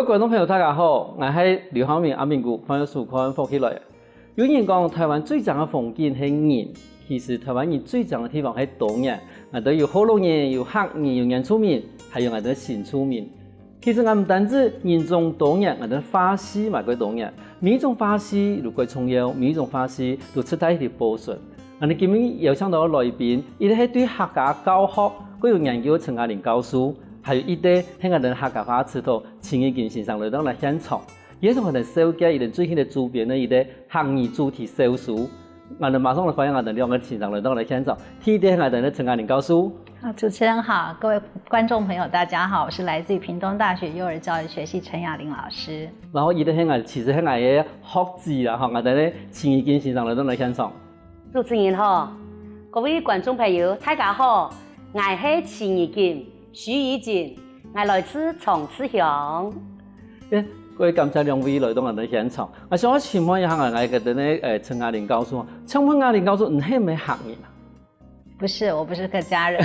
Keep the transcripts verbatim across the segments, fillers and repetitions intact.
觀眾朋友，大家好，𠊎係劉浩明阿明牯，歡迎收看《福氣來了》。有人講，臺灣最靚个風景係人，其實臺灣人最靚个地方係多元。𠊎兜有學老人，有客人，有原住民，還有𠊎兜新住民。其實𠊎毋單止人種多元，𠊎兜話事嘛蓋多元。每一種話事都蓋重要，每一種話事都值得去保存。 𠊎等今晡日邀請到个來賓，一個係對客家教學蓋有研究个陳雅玲教授，還有一個係𠊎等客家話指導徐義金先生來到𠊎等現場。也係𠊎等紹介佢等最近个主編个一個客語主題小書。𠊎等馬上來歡迎𠊎等兩個先生來到𠊎等現場。第一個係𠊎等个陳雅玲教授。啊，主持人好，各位觀眾朋友，大家好，我是來自於屏東大學幼兒教育學系陳雅玲老師。然後佢等係𠊎，其實係𠊎个學姊啦，吼，𠊎等个徐義金先生來到𠊎等現場。 主持人好，各位觀眾朋友，大家好，𠊎係徐義金，徐義金，𠊎來自長治鄉。誒，各位感謝兩位來到𠊎等現場。𠊎想要請問一下𠊎，𠊎个等个，誒，陳雅玲教授，請問雅玲教授，你係毋係客人啊？不是，我不是客家人。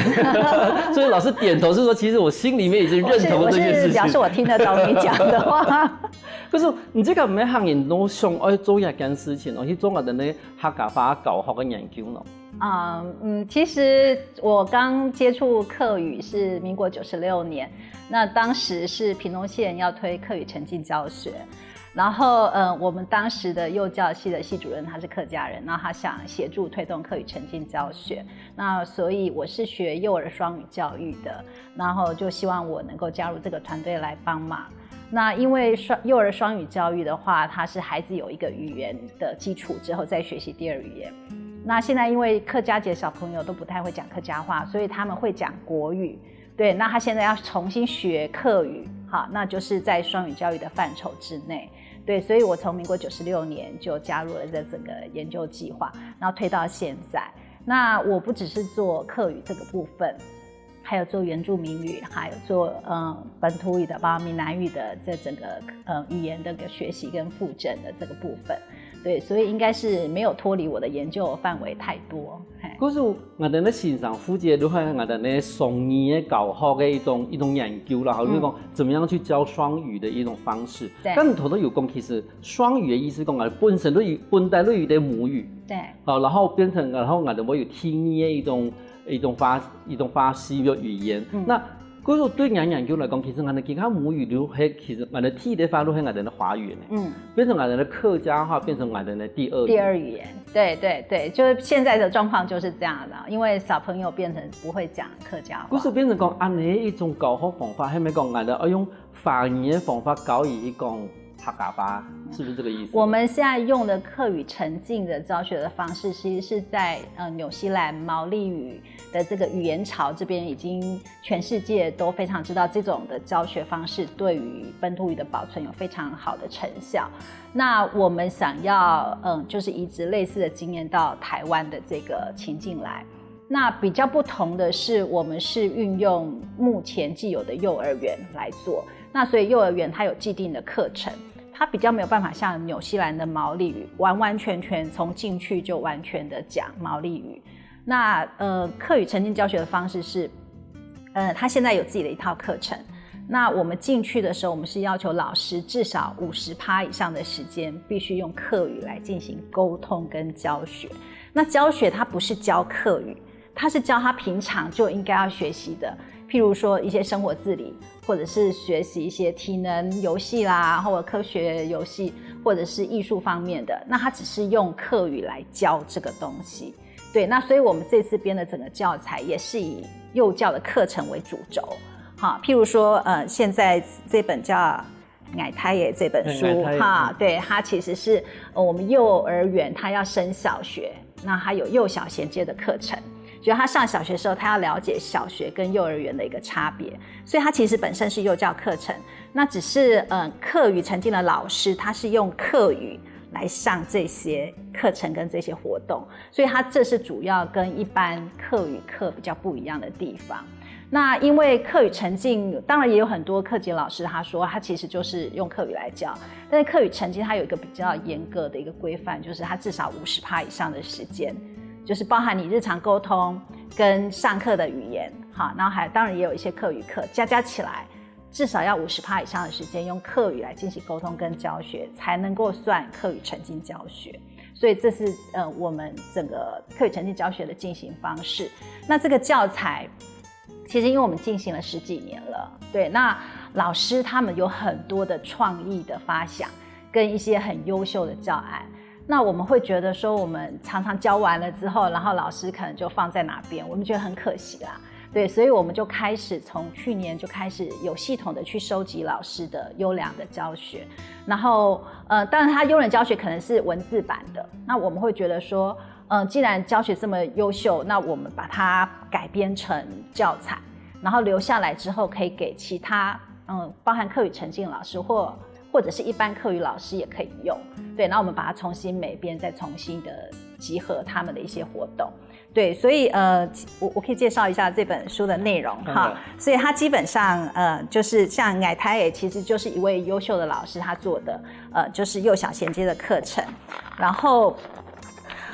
所以老師點頭是說，其實我心裡面已經認同了這件事情。我是，我是表示我聽得懂你講的話。可是你這個毋係客人，都想愛做一件事情哦，去做𠊎等个客家話教學个研究咯。啊，嗯，其實我剛接觸客語是民國九十六年，那當時是屏東縣要推客語沉浸教學，然後呃，我們當時的幼教系的系主任他是客家人，那他想協助推動客語沉浸教學，那所以我是學幼兒雙語教育的，然後就希望我能夠加入這個團隊來幫忙。 那因為雙幼兒雙語教育的話，它是孩子有一個語言的基礎之後再學習第二語言。那現在因為客家籍的小朋友都不太會講客家話，所以他們會講國語。對，那他現在要重新學客語，好，那就是在雙語教育的範疇之內。對，所以我從民國九十六年就加入了這整個研究計劃，然後推到現在。那我不只是做客語這個部分，還有做原住民語，還有做嗯本土語的，包括閩南語的這整個嗯語言的一個學習跟復振的這個部分。對，所以應該是沒有脫離我的研究範圍太多。嘿。可是𠊎等个先生負責就係𠊎等个雙語个教學个一種一種研究啦，吼，就是講怎麼樣去教雙語的一種方式。對。但你頭頭有講，其實雙語的意思講，啊，本身就有本來就有一個母語，對。好，然後變成然後𠊎等會有第二个一種一種話一種話事个語言。嗯。那可是對𠊎研究來講，其實𠊎等其他母語就係其實𠊎等第一个話就係𠊎等个華語呢。嗯。變成𠊎等个客家話，變成𠊎等个第二語。第二語言，對對對，就是現在的狀況就是這樣的，因為小朋友變成不會講客家話。可是變成講恁呢一種教學方法，係毋係講𠊎等愛用華語个方法教佢去講客家話，是不是這個意思？我們現在用的客語沉浸的教學的方式，其實是在呃紐西蘭毛利語的這個語言潮這邊已經全世界都非常知道這種的教學方式對於本土語的保存有非常好的成效。那我們想要嗯就是移植類似的經驗到台灣的這個情境來。那比較不同的是，我們是運用目前既有的幼兒園來做，那所以幼兒園它有既定的課程，它比較沒有辦法像紐西蘭的毛利語完完全全從進去就完全的講毛利語。那呃，客語沉浸教學的方式是，呃，它現在有自己的一套課程。那我們進去的時候，我們是要求老師至少五十趴以上的時間必須用客語來進行溝通跟教學。那教學它不是教客語，它是教他平常就應該要學習的，譬如說一些生活自理，或者是學習一些體能遊戲啦，或者科學遊戲，或者是藝術方面的。那它只是用客語來教這個東西。對，那所以我們這次編的整個教材也是以幼教的課程為主軸。哈，譬如說，呃，現在這本叫《𠊎大个》這本書，嗯，《𠊎大个》，哈，嗯。對，它其實是呃我們幼兒園它要升小學，那它有幼小銜接的課程，就他上小學的時候，他要了解小學跟幼兒園的一個差別，所以它其實本身是幼教課程。那只是呃，客語沉浸的老師他是用客語來上這些課程跟這些活動，所以它這是主要跟一般客語課比較不一樣的地方。那因為客語沉浸，當然也有很多客籍老師他說他其實就是用客語來教，但是客語沉浸它有一個比較嚴格的一個規範，就是它至少五十趴以上的時間，就是包含你日常溝通跟上課的語言，哈，然後還當然也有一些客語課，加加起來至少要五十趴以上的时间用客语来进行沟通跟教学，才能够算客语沉浸教学。所以这是呃我们整个客语沉浸教学的进行方式。那这个教材，其实因为我们进行了十几年了，对，那老师他们有很多的创意的发想，跟一些很优秀的教案。那我们会觉得说，我们常常教完了之后，然后老师可能就放在哪边，我们觉得很可惜啦。对，所以我们就开始从去年就开始有系统的去收集老师的优良的教学，然后呃，当然他优良教学可能是文字版的，那我们会觉得说，呃，既然教学这么优秀，那我们把它改编成教材，然后留下来之后可以给其他嗯，包含客语沉浸老师或或者是一般客语老师也可以用。对，那我们把它重新美编，再重新的集合他们的一些活动。对，所以呃，我我可以介绍一下这本书的内容哈。所以它基本上呃，就是像矮台也其实就是一位优秀的老师他做的呃，就是幼小衔接的课程。然后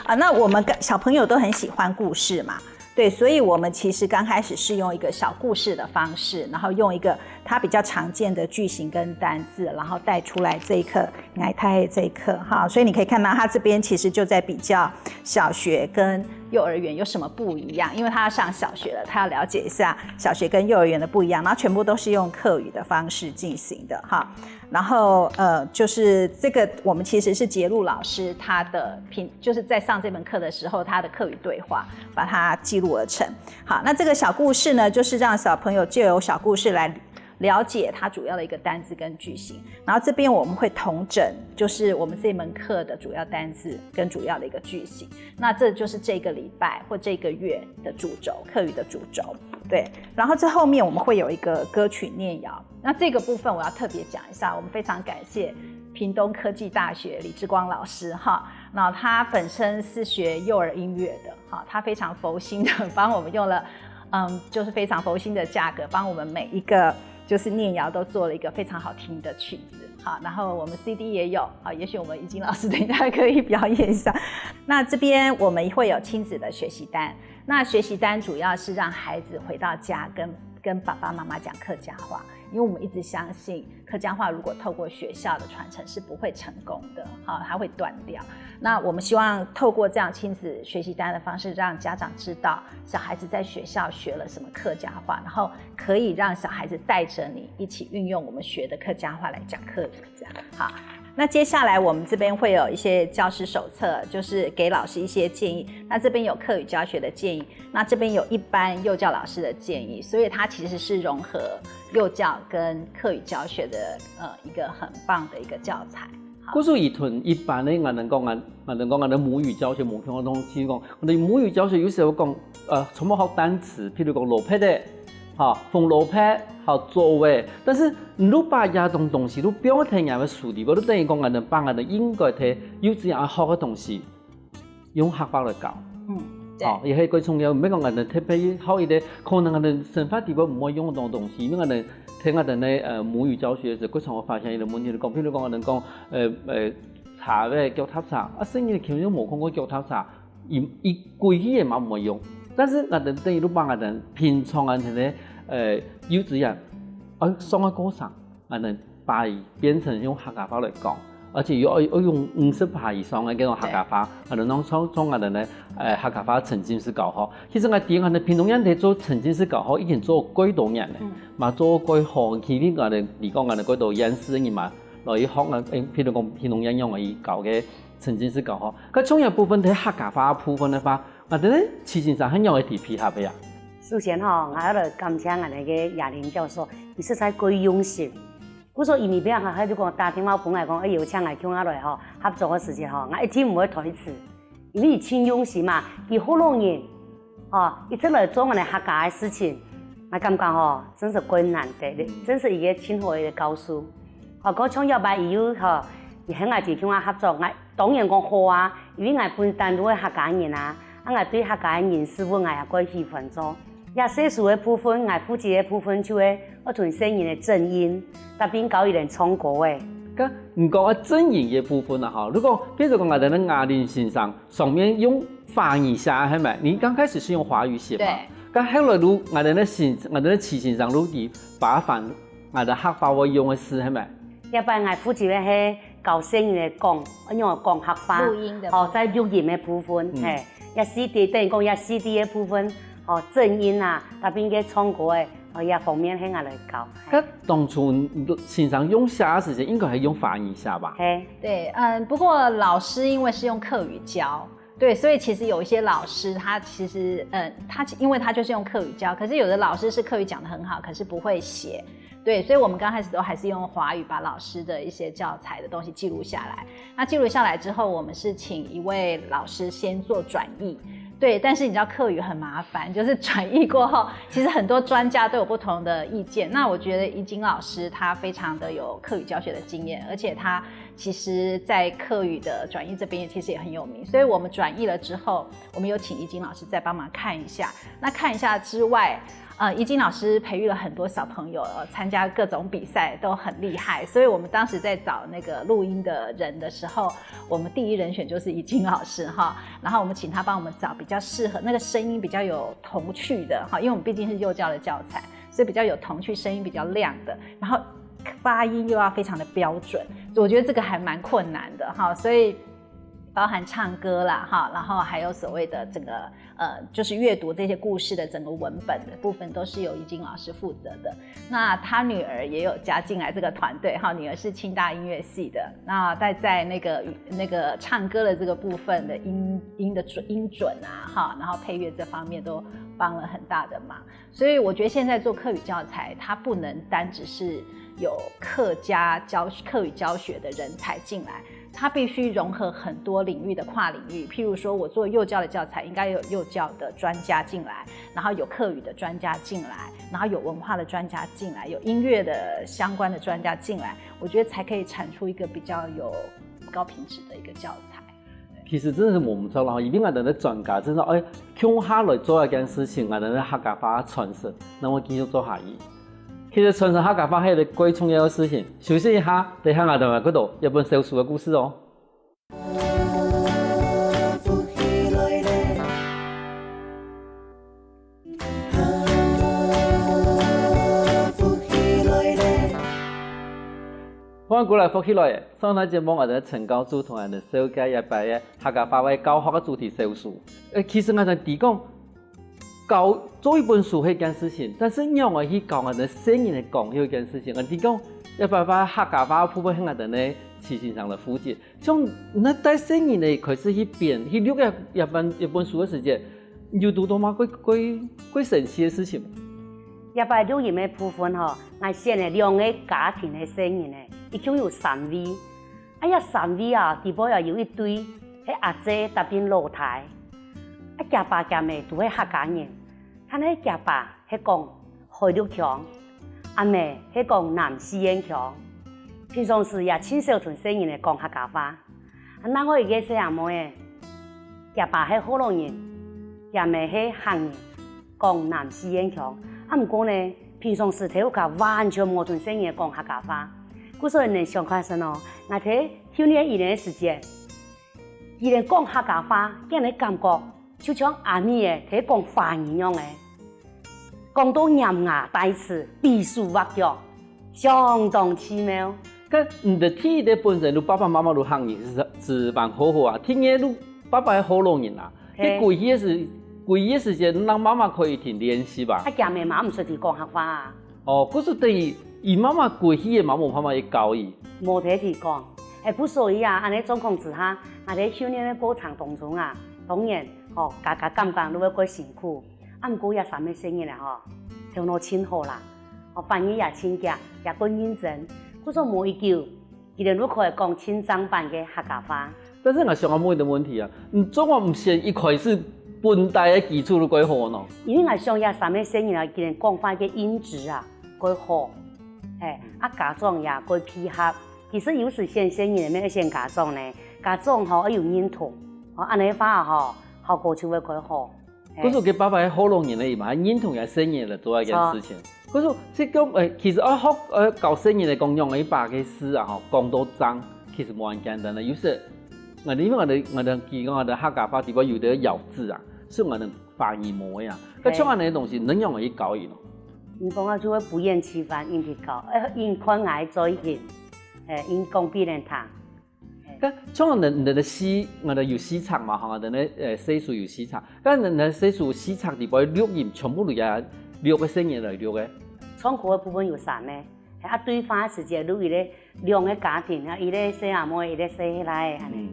啊，那我们小朋友都很喜欢故事嘛，对，所以我们其实刚开始是用一个小故事的方式，然后用一个他比较常见的句型跟单字，然后带出来这一课，来开这一课哈。所以你可以看到，他这边其实就在比较小学跟幼儿园有什么不一样，因为他要上小学了，他要了解一下小学跟幼儿园的不一样，然后全部都是用客语的方式进行的哈。然后呃，就是这个我们其实是节录老师他的平，就是在上这门课的时候他的客语对话，把它记录而成。好，那这个小故事呢，就是让小朋友借由小故事来了解它主要的一个单字跟句型。然后这边我们会统整，就是我们这门课的主要单字跟主要的一个句型。那这就是这个礼拜或这个月的主轴，客语的主轴。对，然后这后面我们会有一个歌曲念谣。那这个部分我要特别讲一下，我们非常感谢屏东科技大学李志光老师哈。那他本身是学幼儿音乐的哈，他非常佛心的帮我们用了，嗯，就是非常佛心的价格，帮我们每一个就是念谣都做了一个非常好听的曲子哈。然后我们 C D 也有啊，也许我们怡君老师等一下可以表演一下。那这边我们会有亲子的学习单，那学习单主要是让孩子回到家跟跟爸爸妈妈讲客家话，因为我们一直相信客家话如果透过学校的传承是不会成功的，哈，它会断掉。那我们希望透过这样亲子学习单的方式，让家长知道小孩子在学校学了什么客家话，然后可以让小孩子带着你一起运用我们学的客家话来讲客语，这样好。那接下来我们这边会有一些教师手册，就是给老师一些建议。那这边有客语教学的建议，那这边有一般幼教老师的建议，所以它其实是融合幼教跟客语教学的呃一个很棒的一个教材。故所以同一般的，我能讲，我能讲，我的母语教学无共样东西讲，我的母语教学有时候讲，呃，全部学单词，譬如讲萝卜的，哈，红萝卜，好做的，但是你如把这种东西都不用在人的书里，我都等于讲，我能把我的应该在幼稚园学的东西。用客话来教。嗯，对。哦，也係个重要，毋係讲𠊎等特別好一个，可能𠊎等生活地方毋會用到東西，因為𠊎等聽𠊎等个呃母語教學時，个常會發現一个問題，就講，譬如講𠊎等講，呃呃，茶个腳踏車，啊，細人仔根本就無看過腳踏車，一一歸去也嘛毋會用。但是𠊎等等於都幫𠊎等平常𠊎等个呃幼稚園，啊，上个過程，𠊎等 把佢變成用客家話來講，而且又愛愛用五十趴以上个該種客家話，啊，能讓創創下來呢，誒，客家話沉浸式教學。其實𠊎知𠊎等屏東縣在做沉浸式教學已經做過多年了，嘛做過好，其實𠊎等你講𠊎等過多縣市个人嘛，來學啊，誒，譬如講屏東縣用个教个沉浸式教學，該重要部分在客家話部分个話，𠊎等呢，徐先生還有个特別特別啊。首先吼，𠊎愛來感謝𠊎等个雅玲教授，佢實在過用心。 故所因為別人客就講打電話分𠊎講，愛邀請𠊎共下來吼合作个時節吼，𠊎一定毋會推辭，因為佢盡用心嘛，佢學老人，吼，一直來做𠊎等客家个事情，𠊎感覺吼，真是過難得，真是一个盡好个教授。吼，過像這擺佢又吼，佢喊𠊎知共下合作，𠊎當然講好啊，因為𠊎本身都係客家人啊，啊𠊎對客家个人事物𠊎也過喜歡做。 這細書个部分，𠊎負責个部分就係愛同細人仔正音，搭並教佢等唱歌仔。該你講个正音个部分啊，吼，如果比如講𠊎等个雅玲先生上面用華語寫，係咪？你剛開始是用華語寫嘛？對。該後來如𠊎等个先，𠊎等个徐先生如佢把它翻 𠊎兜客話會用个字，係無？這擺𠊎負責个係教細人仔講，仰般講客話。錄音个部分。哦，在錄音个部分，嗯。嘿，這C D等於講這C D个部分，哦，正音啊，搭配个唱歌个，哦，這方面係𠊎來教。該當初先生用寫个時間，應該係用華語寫吧？嘿。對，嗯，不過老師因為是用客語教，對，所以其實有一些老師，他其實，嗯，他因為他就是用客語教，可是有的老師是客語講得很好，可是不會寫，對，所以我們剛開始都還是用華語把老師的一些教材的東西記錄下來。那記錄下來之後，我們是請一位老師先做轉譯，對，但是你知道客語很麻煩，就是轉譯過後，其實很多專家都有不同的意見。那我覺得怡菁老師他非常的有客語教學的經驗，而且他其實在客語的轉譯這邊其實也很有名，所以我們轉譯了之後，我們有請怡菁老師再幫忙看一下。那看一下之外，呃，怡菁老師培育了很多小朋友，呃，參加各種比賽都很厲害，所以我們當時在找那個錄音的人的時候，我們第一人選就是怡菁老師哈，然後我們請他幫我們找比較適合，那個聲音比較有童趣的哈，因為我們畢竟是幼教的教材，所以比較有童趣、聲音比較亮的，然後發音又要非常的標準，我覺得這個還蠻困難的哈，所以包含唱歌啦哈，然後還有所謂的整個，呃，就是閱讀這些故事的整個文本的部分都是由怡菁老師負責的。那他女兒也有加進來這個團隊哈，女兒是清大音樂系的，那在，在那個，那個唱歌的這個部分的音，音的準，音準啊哈，然後配樂這方面都幫了很大的忙。所以我覺得現在做客語教材，它不能單只是有客家教，客語教學的人才進來，它必須融合很多領域的跨領域。譬如說，我做幼教的教材，應該有幼教的專家進來，然後有客語的專家進來，然後有文化的專家進來，有音樂的相關的專家進來，我覺得才可以產出一個比較有高品質的一個教材。其實真的是無毋著啦，因為𠊎兜个專家真的，哎，共下來做一件事情，𠊎兜个客家話傳承，正會繼續做下去。其實傳承客家話係一個最重要个事情。休息一下，等下𠊎兜來看到一本小書个故事哦。 歡迎過來福氣來了！上段節目，𠊎兜陳教授同𠊎兜紹介這擺个客家話个教學个主題小書。誒，其實𠊎兜知講，教，做一本書係一件事情，但是仰般去教𠊎兜細人仔講又一件事情。𠊎知講，這擺个客家話部分係𠊎兜呢徐先生來負責。 像你帶細人仔開始去編、去錄這，這本，這本書个時節，有堵著麼个，个，个神奇个事情無？這擺錄音个部分吼，𠊎選了兩個家庭个細人仔，一共有三位。啊，這三位啊，底背啊有一對，係阿姊搭等老弟。啊，厥爸厥姆都係客家人， 但係厥爸係講海陸腔，阿姆係講南四縣腔。平常時也盡少同細人仔講客家話。啊，另外一個細阿妹仔，厥爸係學老人，厥姆係客人，講南四縣腔。啊，毋過呢，平常時在屋下完全無同細人仔講客家話。故所你能想看生哦，𠊎在訓練佢等个時節，佢等講客家話，佢等个感覺 就像阿姆仔在講華語樣仔，講到黏牙帶齒、比手畫腳，相當奇妙。該你兜第一代本身，你爸爸媽媽都客人係，係蠻好好啊。第二，你爸爸係學老人啊，嘿。該歸去个時，歸去个時間，讓媽媽可以停練習吧。啊，厥姆嘛毋識得講客話啊。 哦，故所等於佢媽媽歸去个嘛無辦法去教佢。無得佢講。誒，故所以啊，恁呢狀況之下，𠊎在訓練个過程當中啊，當然，哦，家家感覺都會較辛苦。啊，毋過這三個細人仔吼，頭腦盡好啦，哦，反應也盡遽，也較認真。故所無幾久， 佢等就可以講盡正版个客家話。但是𠊎想愛問一個問題啊，你做麼毋先一開始本底个基礎就較好呢？因為𠊎想這三個細人仔，佢等講話个音質啊，較好，嘿，啊，家長也較配合。其實有時選細人仔，毋係選家長呢，家長吼愛有認同，吼，恁呢話吼，效果就會較好。 嘿。故所佢爸爸係學老人个，佢嘛認同佢細人來做一件事情。著。故所，這個，誒，其實愛學，誒，教細人來講用一把个字啊，吼，講到正，其實無恁簡單个。有時，𠊎兜因為𠊎兜，𠊎兜，佢講𠊎兜客家話底背有兜咬字啊，所以𠊎兜發音無个啊。該像恁呢个東西，嘿。能用來去教佢咯？你講啊，就會不厭其煩，一直搞，欸，一看𠊎嘴型，欸，一講別人聽。該像你你的四，我的有四隻嘛，吼，你的呃歲數有四隻，該你的歲數四隻裡背錄音全部都也六個細人來錄个。唱歌个部分有三個，啊對話个時節錄一個兩個家庭，啊一個細阿妹，一個細倈仔，恁呢。嗯，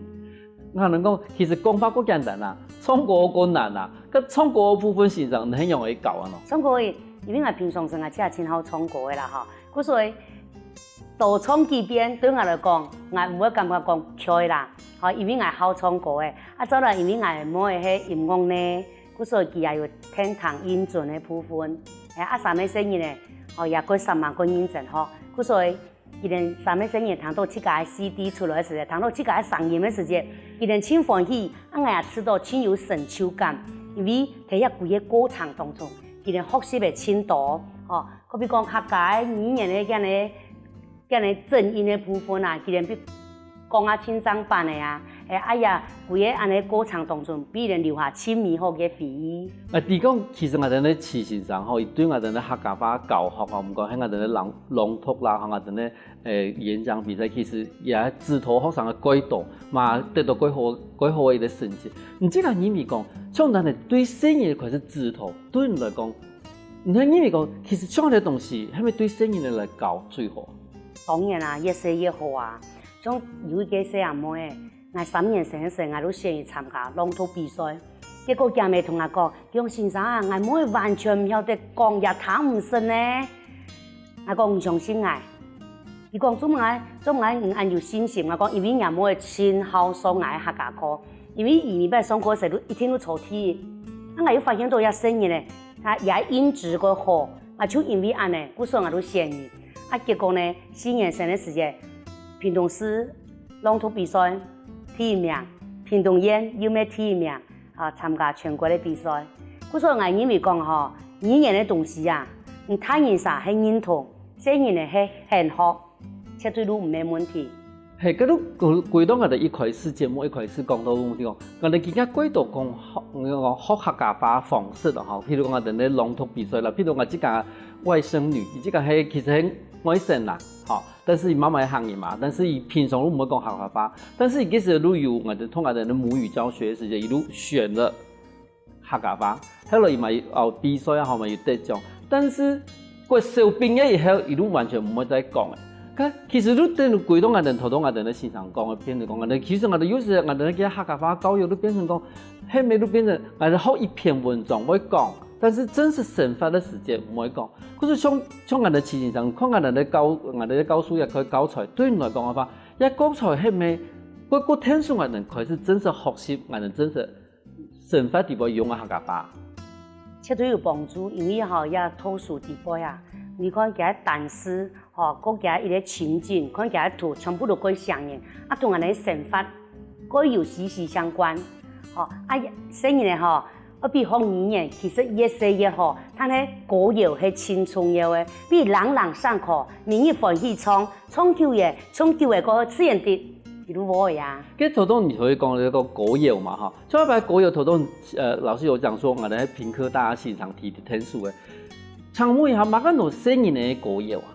我同你講，其實講話較簡單啊，唱歌較難啊。該唱歌个部分先生，你係仰會搞啊喏？唱歌个，因為𠊎平常時𠊎自家盡好唱歌个啦吼，故所以多唱幾遍對𠊎來講，𠊎毋會感覺講𤸁啦，吼，因為𠊎好唱歌个。啊再來因為𠊎妹係音樂呢，故所以佢也有聽彈音準个部分。欸，啊三個細人呢，吼，也過煞猛過認真吼，故所以 佢等三個細人聽到自家个CD出來个時節，聽到自家个聲音个時節，佢等盡歡喜，啊𠊎也試到盡有成就感，因為在這歸個過程當中，佢等學習个盡多，吼，可比講客家个語言个恁呢，恁呢正音个部分啊，佢等比講啊盡正版个啊，欸，哎呀，歸個恁呢過程當中，比人留下盡美好个回憶。啊，你講，其實𠊎等个徐先生吼，對𠊎等个客家話教學啊，毋管係𠊎等个朗朗讀啦，吼，𠊎等个 誒演講比賽，其實也指導學生个蓋多，嘛得到蓋好蓋好个一個成績。毋知啦，你認為講，像恁呢對細人開始指導，對你來講，你認為講，其實像恁个東西，係毋係對細人來教最好？當然啊，越細越好啊。像有一個細阿妹，𠊎三年生个時，𠊎就選佢參加朗讀比賽，結果厥姆同𠊎講：「楊先生啊，𠊎妹完全毋曉得講，也聽毋識呢。」 𠊎講：「你相信𠊎。」佢講：「做麼个，做麼个你恁有信心？」𠊎講：「因為若妹盡好上𠊎个客家課，因為佢每擺上課時就一定就坐第一。」啊𠊎又發現到這細人呢，佢也音質蓋好，𠊎就因為恁呢，故所𠊎就選佢。啊結果呢，四年生个時節，屏東市 朗讀比賽第一名，屏東縣又乜第一名，啊參加全國个比賽。故所𠊎認為講吼，語言个東西啊，你大人儕係認同，細人仔係肯學，絕對就毋係問題。係，該就歸歸到𠊎等一開始節目一開始講到个問題講，𠊎等今日過多講學，講學客家話方式咯吼，譬如講𠊎等个朗讀比賽啦，譬如𠊎自家外甥女，佢自家係其實係外省啦，吼， 但是佢媽媽係客人嘛，但是佢平常都毋會講客家話，但是佢其實都有𠊎等同𠊎等个母語教學个時節，佢都選了客家話。後來佢嘛有哦比賽啊，吼嘛有得獎，但是國小畢業以後，佢都完全毋會再講了。看，其實都等於歸到𠊎等頭到𠊎等个先生講个，變成講𠊎等其實𠊎等有時𠊎等个客家話教育都變成講，後面都變成𠊎等學一篇文章會講，但是真實生活个時節毋會講。 可是像像𠊎等徐先生，看𠊎等个教𠊎等个教書也可以教材，對你來講个話，這教材係毋係會過天數𠊎等開始真實學習，𠊎等真實生活裡背用个客家話。絕對有幫助，因為吼，這讀書裡背啊，你看佢个單詞，吼，過佢个一個情境，看佢个圖，全部都過相應，啊同𠊎等个生活過有息息相關。吼，啊細人仔吼， 愛比學語言，其實越細越好，但係歌謠係盡重要个，比朗朗上口，每日歡喜唱，唱久了，唱久了過後自然地一路會啊。該頭到你頭先講个該個歌謠嘛，吼，像一般歌謠頭到，呃，老師有講說，𠊎等在屏科大家現場提的天數个，請問一下，麼个係細人个歌謠啊？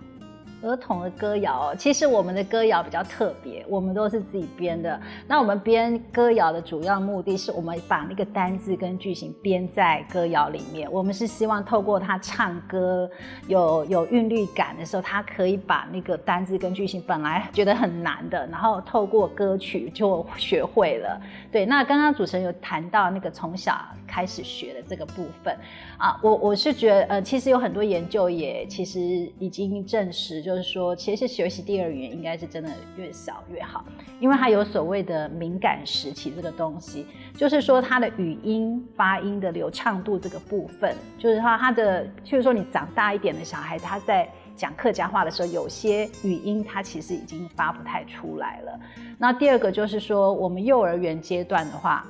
兒童的歌謠哦，其實我們的歌謠比較特別，我們都是自己編的。那我們編歌謠的主要目的是我們把那個單字跟句型編在歌謠裡面，我們是希望透過他唱歌有有韻律感的時候，他可以把那個單字跟句型本來覺得很難的，然後透過歌曲就學會了。對，那剛剛主持人有談到那個從小開始學的這個部分， 啊，我我是覺得，呃，其實有很多研究也其實已經證實，就是說，其實學習第二語言應該是真的越小越好，因為它有所謂的敏感時期這個東西，就是說它的語音發音的流暢度這個部分，就是說它的，譬如說你長大一點的小孩，他在講客家話的時候，有些語音他其實已經發不太出來了。那第二個就是說，我們幼兒園階段的話，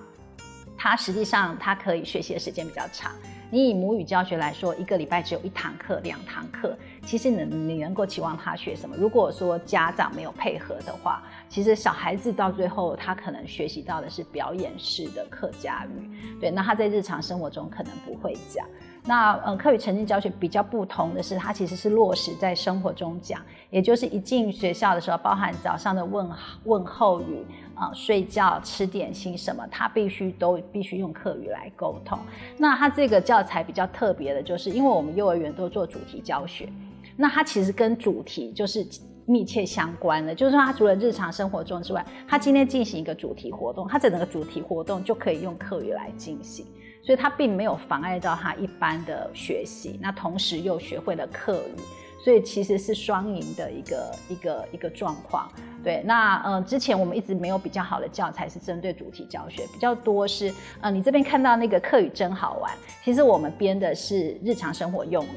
他實際上他可以學習的時間比較長。你以母語教學來說，一個禮拜只有一堂課、兩堂課，其實你你能夠期望他學什麼？如果說家長沒有配合的話，其实小孩子到最后，他可能学习到的是表演式的客家语，对，那他在日常生活中可能不会讲。那呃，客语沉浸教学比较不同的是，它其实是落实在生活中讲，也就是一进学校的时候，包含早上的问问候语啊、睡觉、吃点心什么，他必须都必须用客语来沟通。那它这个教材比较特别的，就是因为我们幼儿园都做主题教学，那它其实跟主题就是密切相关的，就是说它除了日常生活中之外，它今天进行一个主题活动，它整个主题活动就可以用客语来进行，所以它并没有妨碍到他一般的学习，那同时又学会了客语，所以其实是双赢的一个一个一个状况。对，那呃，之前我们一直没有比较好的教材是针对主题教学，比较多是呃，你这边看到那个客语真好玩，其实我们编的是日常生活用语。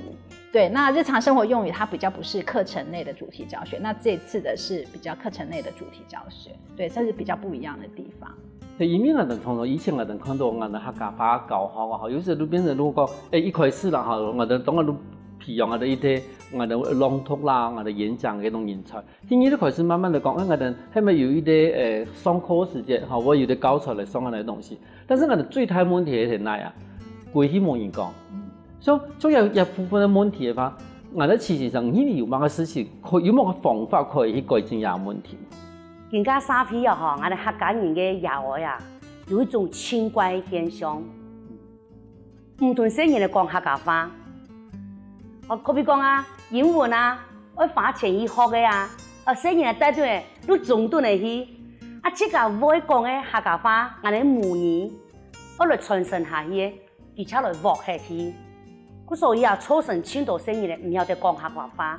对，那日常生活用语它比较不是课程内的主题教学，那这次的是比较课程内的主题教学，对，算是比较不一样的地方。因為𠊎兜常常以前𠊎兜看到𠊎兜客家話教學啊，吼，有時都變成如果講，誒，一開始啦，吼，𠊎兜當然都培養𠊎兜一些𠊎兜朗讀啦，𠊎兜演講个該種人才。第二就開始慢慢的講，誒，𠊎兜係毋係有一些誒上課時間，吼，會有一些教材來上恁樣个東西。但是𠊎兜最大問題係哪啊？歸去無人講。所以，所以這這部分个問題个話，𠊎兜其實上，你有麼个事情可有麼个方法可以去改進這問題？今个社會啊，吼，𠊎兜客家人个爺哀啊，有一種奇怪个現象，毋同細人來講客家話。哦，可比講啊，英文啊，愛花錢去學个啊，啊，細人仔帶轉來，都總轉來去，啊，自家會講个客家話，𠊎兜母語，愛來傳承下去个。 佢就來㧒忒去。故所以啊，造成盡多細人仔毋曉得講客話，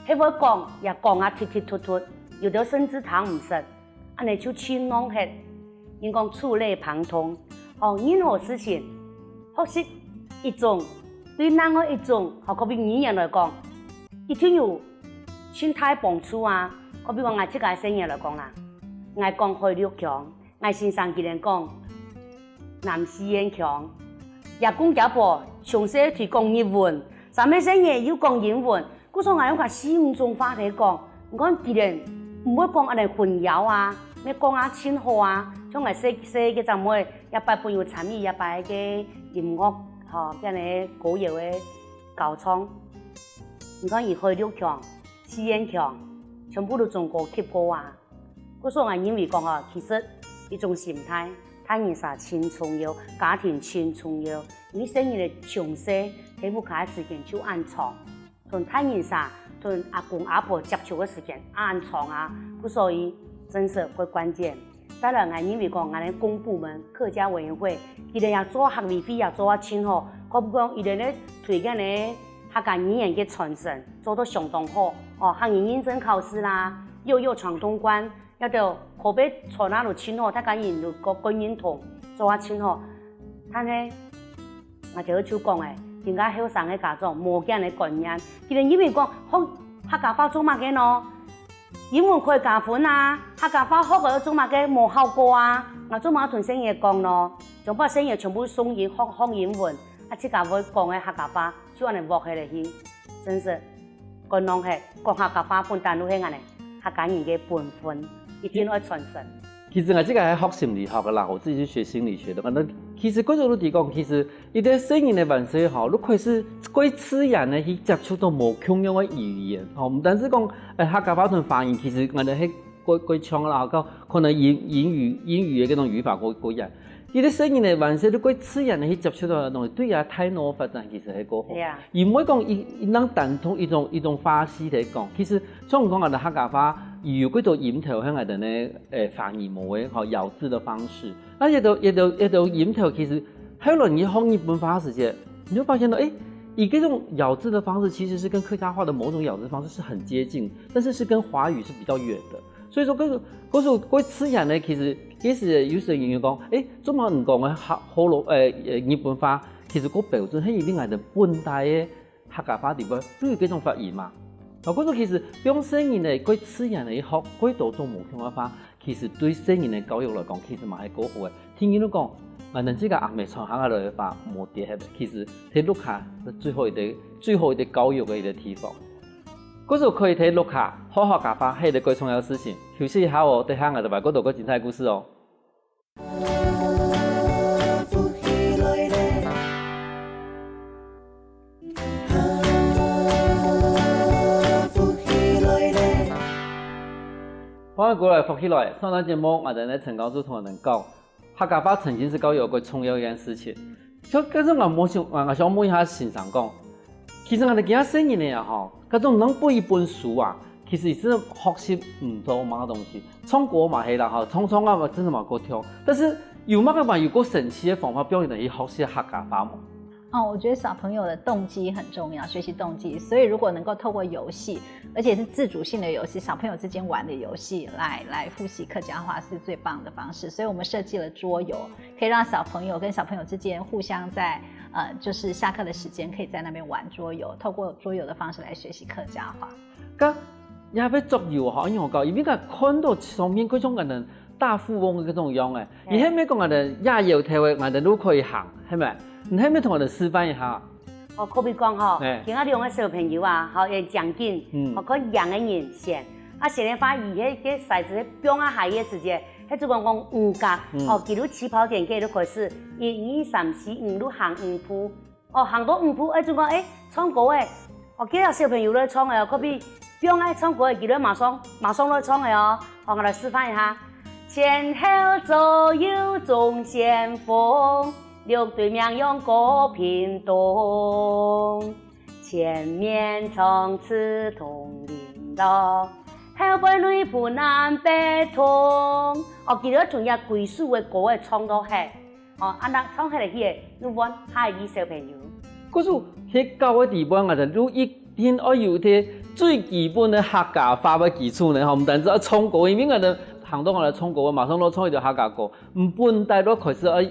係會講也講啊踢踢突突，有兜甚至聽毋識，恁呢就盡浪忒。人講觸類旁通，吼，任何事情，學習一種，對另外一種，吼，可比語言來講，一定有盡大幫助啊。可比講𠊎自家細人仔來講啦，𠊎講海陸腔， 𠊎先生佢等講，南四縣腔，厥公厥婆從細就講日文，三個細人又講英文，故所𠊎用該四五種話來講，你看佢等毋會講恁呢混淆啊，乜講啊盡好啊，像𠊎細細个姊妹，這擺本有參與這擺个音樂，吼，恁呢歌謠个教唱，你看佢海陸腔、四縣腔，全部都中高級過啊。 故所𠊎認為講哦，其實一種心態，大人儕盡重要，家庭盡重要。因為細人仔從細在屋下个時間就恁長，同大人儕、同阿公阿婆接觸个時間恁長啊，故所以真實會關鍵。再來，𠊎認為講，𠊎兜公部門客家委員會，佢兜也做客委會也做啊盡好，可比講佢兜咧推廣呢客家語言个傳承，做到相當好。哦，客語認證考試啦，幼幼闖通關， 這兜口碑傳啊都盡好，大家人都個個認同，做啊盡好。但係，𠊎頭就講誒，今个後生个家長無恁个觀念，佢等認為講學客家話做麼个呢？英文可以加分啊，客家話學了做麼个無效果啊？𠊎做麼个同細人講呢？將把細人全部送去學學英文，啊自家會講个客家話就恁呢㧒忒了去，真實。 觀念係講客家話本單就係恁呢，客家人个本分一定愛傳承。其實𠊎自家係學心理學个啦，我自己是學心理學的。那其實過去都提講，其實一個細人个還細吼，就開始過自然个去接觸到無共樣个語言吼，毋單止講誒客家話同華語，其實𠊎兜係過過像啦，吼，可能英英語英語个該種語法過過遠。 其實細人个還細就過自然个去接觸到个東西，對佢大腦發展其實係過好。係啊。佢毋會講一一人單獨一種一種話式來講，其實像講𠊎兜客家話，有幾多音頭像𠊎兜呢，誒華語無个吼咬字的方式。那也都也都也都音頭其實後來你學日本話時節，你就發現到，誒，佢這種咬字的方式其實是跟客家話的某種咬字方式是很接近，但是是跟華語是比較遠的。 所以說，故所故所過自然呢，其實其實有時人就講，誒，做麼毋講个客河洛誒誒日本話，其實過標準，係因為𠊎兜本地个客家話裡背都有這種發音嘛。啊，故所其實用細人呢，過自然个學，過多種無共个話，其實對細人个教育來講，其實嘛係過好个。聽人都講，啊，人自家阿姆傳下來个話，無跌忒个，其實在屋下係最好一個最好一個教育个一個地方。故所可以在屋下學客家話，係一個蓋重要个事情。休息一下哦，等下𠊎兜還過多个精彩故事哦。歡迎過來福氣來，上段節目，𠊎兜呢陳教授同𠊎兜講， 客家話曾經係教育个重要一件事情。所以，可是𠊎無想，𠊎，𠊎想問一下先生講，其實𠊎兜今下細人仔啊吼，該種能背一本書啊，其實係學習毋到麼个東西。唱歌嘛係啦吼，唱唱啊嘛真个嘛過跳。但是有麼个嘛有過神奇个方法，表現得去學習客家話無？ 哦，我觉得小朋友的动机很重要，学习动机。所以如果能够透过游戏，而且是自主性的游戏，小朋友之间玩的游戏来来复习客家话是最棒的方式。所以我们设计了桌游，可以让小朋友跟小朋友之间互相在呃，就是下课的时间可以在那边玩桌游，透过桌游的方式来学习客家话。該也會桌遊吼，因為𠊎講，因為𠊎看到上面該種个人大富翁个該種樣誒，你係毋係講𠊎兜也有體會，𠊎兜都可以行，係毋係？你係毋係同𠊎兜示範一下？哦，可比講吼哎，今下兩个小朋友啊，吼，也獎金，嗯吼，看贏个人先。啊，先个話，佢迄个骰子放啊下个時節，迄就講講五格，嗯哦，佢就起跑點，佢就開始一二三四五，就行五步。哦，行到五步，哎，就講哎，唱歌哎，哦，叫小朋友來唱哎哦，可比放愛唱歌哎，佢就馬上馬上來唱哎哦。好，我來示範一下。前後左右中先鋒，六對名揚高平東。前面長刺銅鈴鐺，後背內部南北通。哦，佢就同一歸首个歌哎唱到嘿。 哦，啊，那唱起來去个，你問下一位小朋友。故所，佢教个地方，𠊎兜就一定愛有一個最基本个客家話个基礎呢，吼，毋單止愛唱歌，因為𠊎兜行到𠊎兜唱歌，馬上都唱一條客家歌，毋本底都開始愛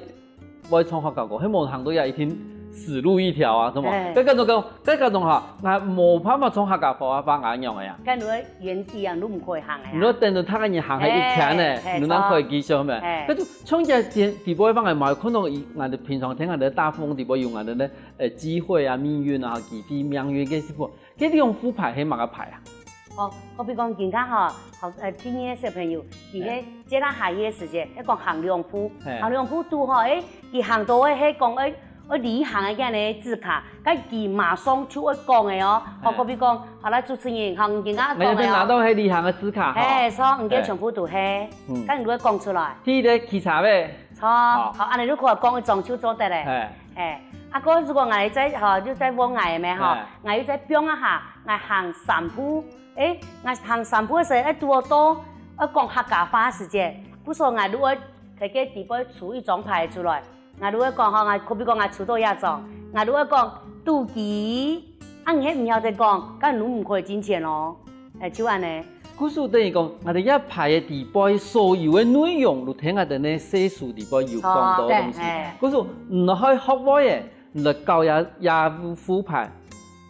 會唱客家歌，係無行到也一定死路一條啊，係無？哎該該種講，該該種哈，𠊎無辦法唱客家話，話𠊎仰个呀。該你个原地啊，你毋可以行个呀。你若等到他个人行係一天呢，哎哎你哪可以繼續咩？哎該就 像這點底背方个嘛，看到𠊎，𠊎兜平常聽𠊎兜大富翁底背有𠊎兜个，呃，機會啊、命運啊、機會、命運个地方，該兩副牌係麼个牌啊？哦，好比講今下吼，好，呃，今年个小朋友，佢哎係接下下个時節，係講行兩步，哎行兩步拄好，哎，佢行到个係講愛愛旅行个恁呢字卡，該佢馬上就愛講个哦。好，哎好比講，好啦，主持人，好，你今下𠊎就拿講个哦。到係旅行个字卡吼。嘿，所以你哎个全部都係，嗯該你會講出來。第一個騎車呗。好，好好，恁呢就可以講一張就做得咧。哎，哎，啊，哥，如果𠊎再吼，就再問𠊎个咩吼哎，𠊎又再放一下，𠊎行三步，哎，𠊎行三步个時候，哎，拄好到，愛講客家話个時節，故所𠊎就會在該底背抽一張牌出來，𠊎就會講吼，𠊎可比講𠊎抽到這張，𠊎就會講賭機，啊，你係毋曉得講，該你毋可以進錢哦，哎，就恁呢。故所等於講，𠊎兜這牌个底背所有个內容，都聽𠊎兜个歲數底背有講到个東西。哦，對，哎故所，你愛學會个，你來教這這副牌，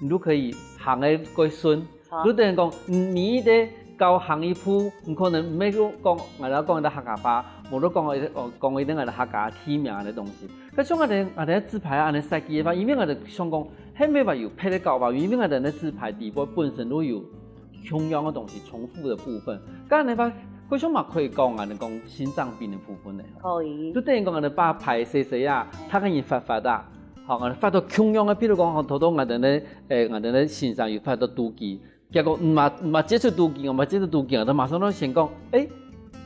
你就可以行个過順。好就等於講，你一個教行一步，你可能毋係講，𠊎兜講个客家話，無就講个，哦，講一個𠊎兜客家地名个東西。該像𠊎兜𠊎兜紙牌啊，恁呢設計个話，因為𠊎兜想講，係毋係話有別个搞法，因為𠊎兜个紙牌底背本身都有 共樣个東西，重複个部分。該恁呢話，故所嘛可以講，恁呢講心臟病个部分呢。可以就。等於講，恁呢把牌細細啊，他个人發發啊，好，恁呢發到共樣个，比如講，好，頭頭𠊎兜个，誒，𠊎兜个先生有發到賭機，結果毋嘛毋嘛接觸賭機，毋嘛接觸賭機，佢馬上就先講，誒，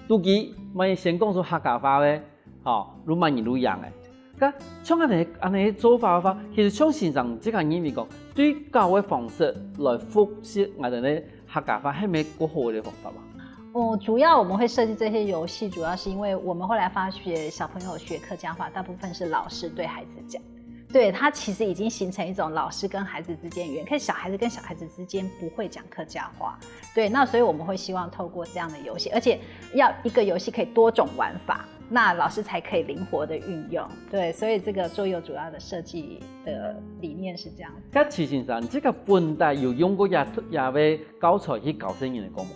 賭機，麼人先講出客家話个， 吼，愈慢人愈贏誒。該像恁呢恁呢做法个話，其實像先生這個認為講，對教个方式來複習𠊎兜个客家話，係毋係較好个方法嘛？哦，主要我们会设计这些游戏，主要是因为我们后来发觉，小朋友学客家话，大部分是老师对孩子讲。对，他其实已经形成一种老师跟孩子之间的语言，可是小孩子跟小孩子之间不会讲客家话。对，那所以我们会希望透过这样的游戏，而且要一个游戏可以多种玩法，那老师才可以灵活的运用。对，所以这个桌游主要的设计的理念是这样子。該徐先生，這個本底有用過這這个教材去教細人仔个無？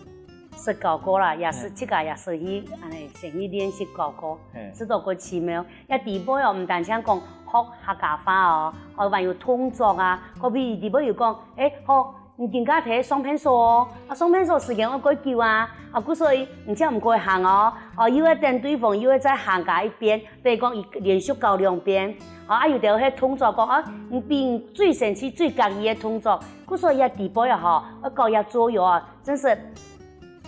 識教過啦，也識嗯自家也識去，恁呢先去練習教過嗯，知道个奇妙。也底背哦，毋單淨講學客家話哦，哦，還有動作啊，可比底背有講，誒，學你今下在上便所哦，啊，上便所時間會過久啊，啊，故所以你這樣毋可以行哦，哦，又愛等對方，又愛再行加一遍，等於講佢連續搞兩遍，哦，啊，有兜係動作講，啊，你比最生氣、最合意个動作，故所以這底背啊吼，愛搞這桌遊啊，真是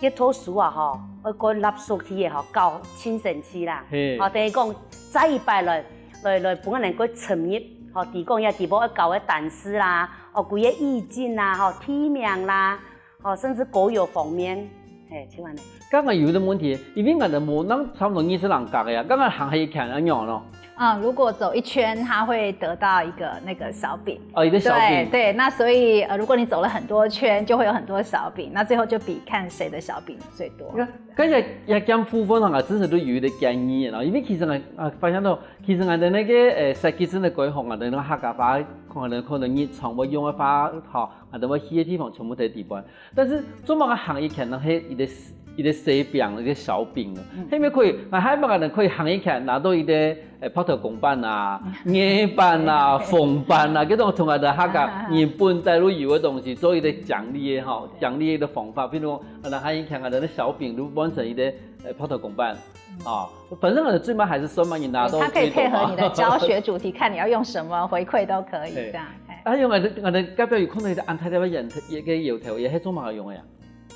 這套書啊吼，愛過納書去个吼，搞盡生氣啦，嘿哦，等於講再一擺來，來來，分人過深入，吼，提供這底背愛搞个單詞啦，哦，佢个意境啦，吼，地名啦。 哦，甚至交友方面，嘿，請問呢？刚刚有一个问题，因为俺的无能差不多二十人格个呀，刚刚行黑看安样咯。啊，如果走一圈，他会得到一个那个小饼。哦，一个小对饼。对，那所以呃，如果你走了很多圈，就会有很多小饼，那最后就比看谁的小饼最多。你看，刚才也讲部分啊，真是都有一个建议咯，因为其实啊，啊，发现到其实俺的那个呃，设计师的规划啊，的那个客家话，可能可能日常会用的话，好，俺的会去的地方全部在底背。但是做么个行一圈呢，嘿，一个一个小饼，一个小饼呢，还没可以，俺还没可能可以行一圈拿到一个。 诶，白头公版啊、银版啊、铜版啊，这种同俺的客家、日本带路有的东西，做一个奖励的哈，奖励的方法，比如讲，啊，还有看俺的小饼，就换成一个诶，白头公版啊，反正俺最慢还是算慢，你拿到它可以最多嘛配合你的教学主题，看你要用什么回馈都可以对这样。哎还有俺的俺的隔壁有看到一个安泰的也也个油头，也是做蛮好用的呀。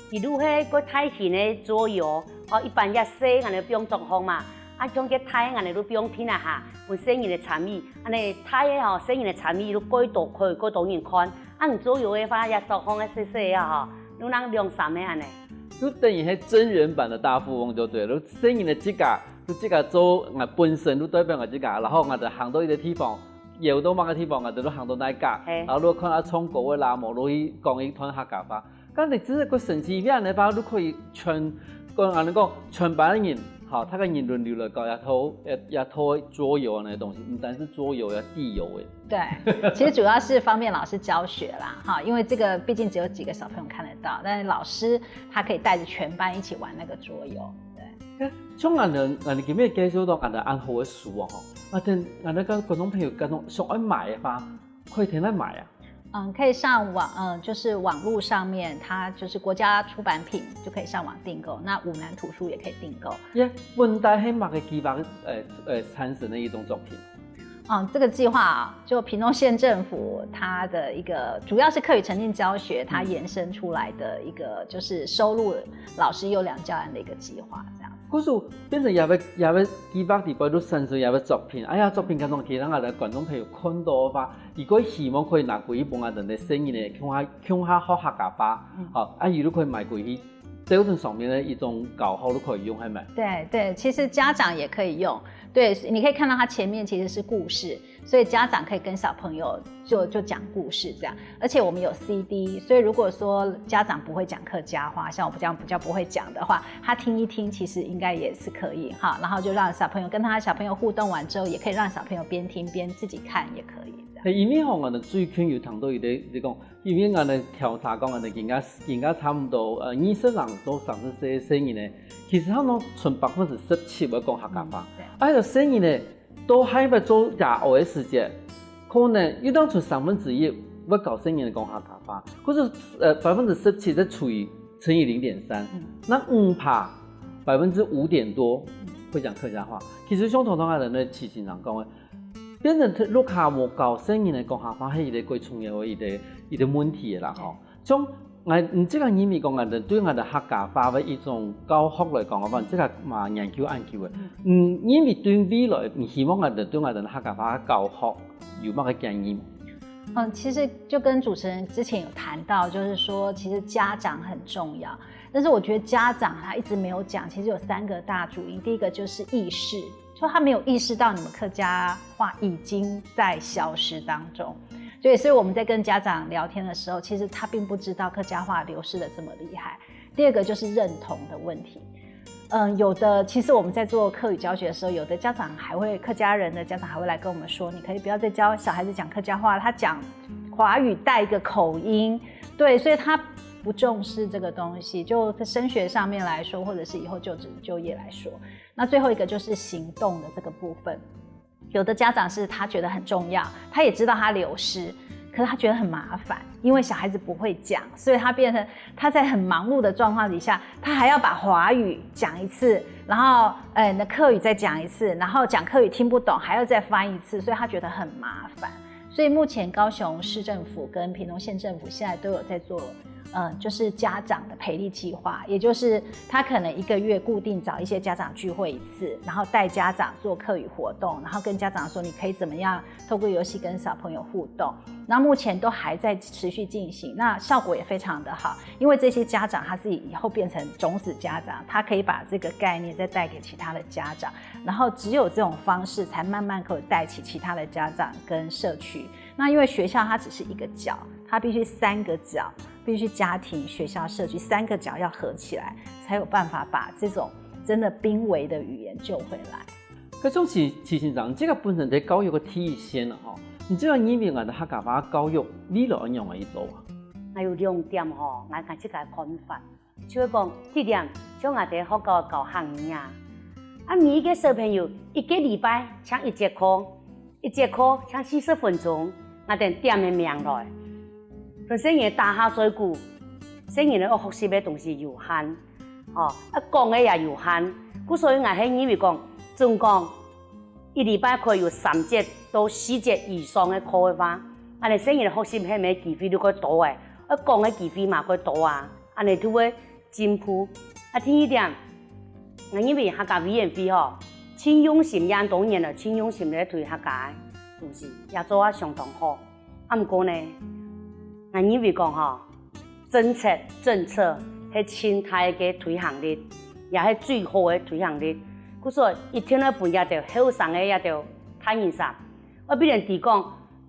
佢就係个大型个桌遊，哦，一般也細，俺哋放桌項嘛，啊，像个大，俺哋就放廳啊下，分細人个參與，恁呢大个吼，細人个參與就過多可以過多人看，啊，你桌遊个話，也桌項个細細个吼，就能兩三个恁呢。就等于是真人版的大富翁就对了，就生意的自家，就自家做，俺本身就代表俺自家，然后俺就行到一个地方，有到某个地方，俺就行到那个，嘿然后如果看到唱歌的啦，无落去讲一段客家话，刚才真的个神奇，这样的话，就可以全，跟俺讲全班的人，好，大家人轮流来搞，也偷也也偷桌游那些东西，不单是桌游，也地游诶。对，其实主要是方便老师教学啦，哈，因为这个毕竟只有几个小朋友看得到，但是老师他可以带着全班一起玩那个桌游。对，像俺的俺的今日介绍到俺的安好的书啊，吼，啊，等俺的跟观众朋友跟想爱买的话，可以在哪买啊？嗯，可以上网，嗯，就是网络上面，它就是国家出版品就可以上网订购，那五南图书也可以订购。耶，问题是么个地方，呃呃，产生的一种作品。嗯，这个计划啊，就屏东县政府它的一个主要是客语沉浸教学，它延伸出来的一个就是收录老师优良教案的一个计划，这样子。故事变成也要也要几百几百都三十也要作品，哎呀，作品当中可以让俺的观众朋友看到的话，如果希望可以拿过一本啊，等等生意呢，共下共下学客家话，好，啊，伊都可以买过去，这种上面的一种搞好都可以用，系咪？对对，其实家长也可以用。对，你可以看到它前面其实是故事，所以家长可以跟小朋友就就讲故事这样。而且我们有 C D，所以如果说家长不会讲客家话，像我这样比较不会讲的话，他听一听，其实应该也是可以哈。然后就让小朋友跟他小朋友互动完之后，也可以让小朋友边听边自己看，也可以这样。嘿，因为吼，我们最近有谈到一个，就讲，因为我们调查讲，我们今个今个差不多呃二十人到三十岁的生意呢，其实他们存百分之十七会讲客家话，对啊，个生意呢，都还没做假学的时间，可能又当存三分之一会搞生意的讲客家话，可是呃百分之十七再除以乘以零点三，那五趴百分之五点多会讲客家话。其实像同同个人呢，其实人讲的，变成屋下无教生意的讲客话，是一个最重要的一个一个问题啦吼。像俺，你这个认为讲俺的对俺的客家话的一种教学来讲的话，这个嘛研究研究的。嗯，认为对未来，你希望俺的对俺的客家话教学有么个建议？嗯，其实就跟主持人之前有谈到，就是说，其实家长很重要。但是我觉得家长他一直没有讲，其实有三个大主因。第一个就是意识，说他没有意识到你们客家话已经在消失当中。对，所以我们在跟家长聊天的时候，其实他并不知道客家话流失的这么厉害。第二个就是认同的问题。嗯，有的其实我们在做客语教学的时候，有的家长还会客家人的家长还会来跟我们说，你可以不要再教小孩子讲客家话，他讲华语带一个口音，对，所以他不重视这个东西，就在升学上面来说，或者是以后就职就业来说。那最后一个就是行动的这个部分。有的家长是他觉得很重要，他也知道他流失，可是他觉得很麻烦，因为小孩子不会讲，所以他变成他在很忙碌的状况底下，他还要把华语讲一次，然后呃，那客语再讲一次，然后讲客语听不懂，还要再翻一次，所以他觉得很麻烦。所以目前高雄市政府跟屏东县政府现在都有在做，呃，就是家长的培力计划，也就是他可能一个月固定找一些家长聚会一次，然后带家长做客语活动，然后跟家长说你可以怎么样透过游戏跟小朋友互动。那目前都还在持续进行，那效果也非常的好，因为这些家长他自己以后变成种子家长，他可以把这个概念再带给其他的家长，然后只有这种方式才慢慢可以带起其他的家长跟社区。那因为学校它只是一个角，它必须三个角，必须家庭、学校、社区三个角要合起来，才有办法把这种真的濒危的语言救回来。可是徐徐先生，這个本身在教育个第一線了吼，你這个認為𠊎兜客家話教育未來愛仰般去做啊？還有兩點吼，𠊎𠊎自家看法，就係講，第一點，像𠊎兜學校教客語啊，啊每一个小朋友一个禮拜上一節課，一節課上四十分鐘，𠊎兜點个名來，分細人打下嘴鼓，細人愛學習个東西有限。 哦，啊講个也有限。故所以𠊎係認為講，總講一禮拜可以有三節到四節以上个課个話，恁仔細人學習係無機會就較多仔，啊講个機會嘛較多啊，恁仔就會進步。啊第二點，𠊎認為客家委員會吼，盡用心，恁多年來盡用心來推客家个東西，也做啊相當好。啊毋過呢，𠊎認為講吼， 政策政策係盡大个推行力，也係最好个推行力。故所一定愛分這兜後生个這兜大人儕，愛分佢兜知講，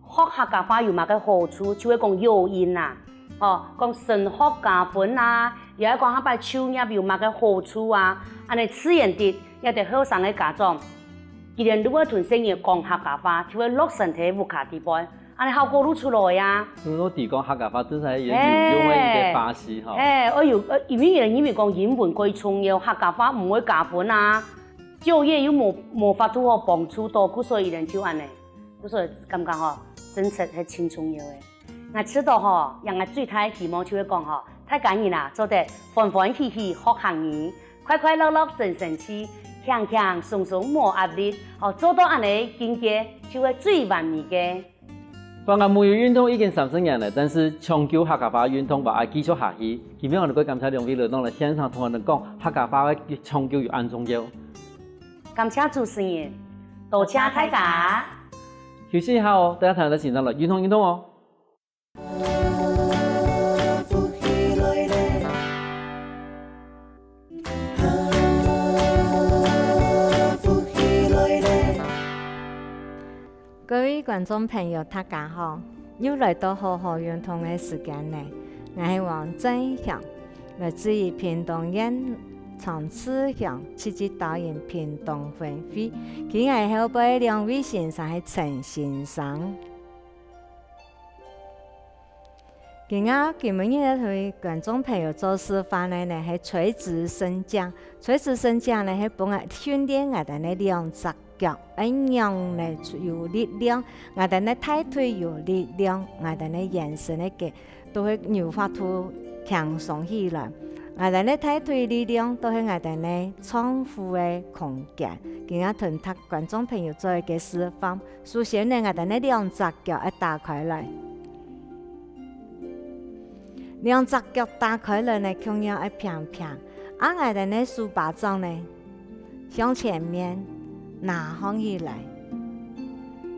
學客家話有麼个好處，就係講誘因啊，吼，講升學加分啊，也係講下擺就業有麼个好處啊，恁仔自然地，這兜後生个家長，佢兜就會同細人講客家話，就會落實在屋下底背。 恁仔效果就出來啊。所以講，知講客家話真係有有用个一个把戲吼。嘿，愛有，呃，因為有人認為講英文較重要，客家話毋會加分啊，就業又無無法度好幫助到，故所以人就恁仔，故所以感覺吼，政策係盡重要个。𠊎知道吼，𠊎最大个希望就係講吼，大家人啊，做得歡歡喜喜學客語，快快樂樂真生趣，輕輕鬆鬆無壓力，吼，做到恁仔境界就係最完美个。 番仔無有運動已經三十年了，但是搶救客家話運動還愛繼續下去。今晡日𠊎兜感謝兩位來到來現場同𠊎兜講客家話个搶救有恁重要。感謝主持人，多謝大家。休息一下哦，等下聽下先生來運動運動哦。 各位觀眾朋友，大家好！又來到好好運動个時間了。𠊎係王正祥，來自於屏東縣長治鄉，積極導引屏東分會。企𠊎後背兩位先生係陳先生。 今晡，今晡日个同觀眾朋友做示範个呢係垂直伸展。垂直伸展呢係分𠊎訓練𠊎兜个兩隻腳，仰般呢有力量，𠊎兜个大腿有力量，𠊎兜个圓身个肌肉都會有法度輕鬆起來。𠊎兜个大腿力量都係𠊎兜个臟腑个空間。今晡同大觀眾朋友做一個示範。 首先呢，𠊎兜个兩隻腳愛打開來。兩隻腳打開來呢，共樣愛平平。啊𠊎兜个手巴掌呢，向前面拿䟘起來。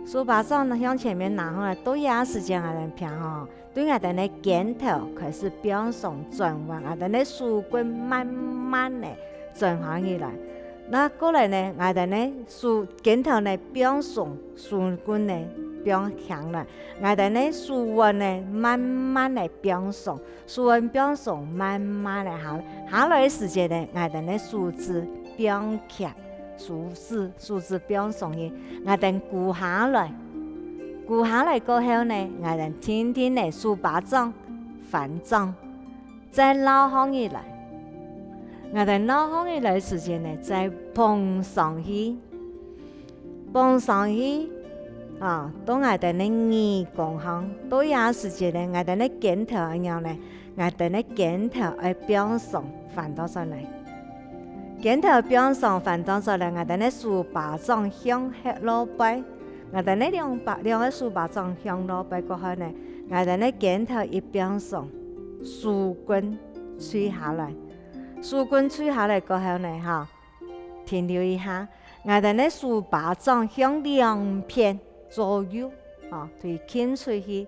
手巴掌呢向前面拿䟘來，到這時節𠊎兜平吼， 對𠊎兜个肩頭開始放鬆轉彎，𠊎兜个手骨慢慢仔轉彎起來。那過來呢，𠊎兜个手肩頭呢放鬆，手骨呢放輕來，𠊎兜个手腕呢慢慢仔放鬆，手腕放鬆，慢慢仔下來。下來个時節呢，𠊎兜个手指放輕，手指手指放鬆去，𠊎兜跍下來。 跍下來過後呢，𠊎兜定定仔手巴掌翻掌，再落䟘起來。𠊎兜落䟘起來个時節呢，再捧上去，捧上去，啊，到𠊎兜个耳公項，到這時節呢，𠊎兜个肩頭仰般呢？𠊎兜个肩頭愛放鬆，翻倒轉來。肩頭放鬆，翻倒轉來，𠊎兜个手巴掌向後背，𠊎兜个兩巴，兩个手巴掌向後背過後呢，𠊎兜个肩頭一放鬆，手根垂下來。手根垂下來過後呢，哈，停留一下，𠊎兜个手巴掌向兩片左右，吼，對，伸出去，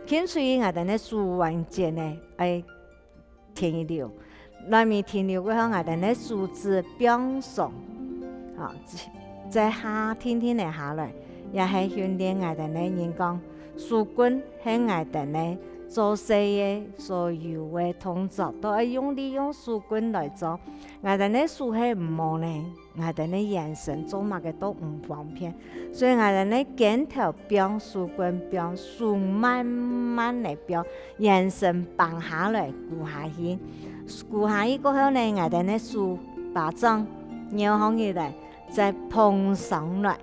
伸出去𠊎兜个手腕節呢，愛停留。來面停留過後，𠊎兜个手指放鬆，吼，再下定定仔下來，也係訓練𠊎兜个人講，手根係𠊎兜个做事个所有个動作，都愛用利用手根來做。𠊎兜个手係毋好呢， 𠊎兜个圓身做麼个都毋方便，所以𠊎兜个肩頭放，手根放，手慢慢仔放，圓身放下來，跍下去。跍下去過後呢，𠊎兜个手巴掌扭䟘起來，再捧上來。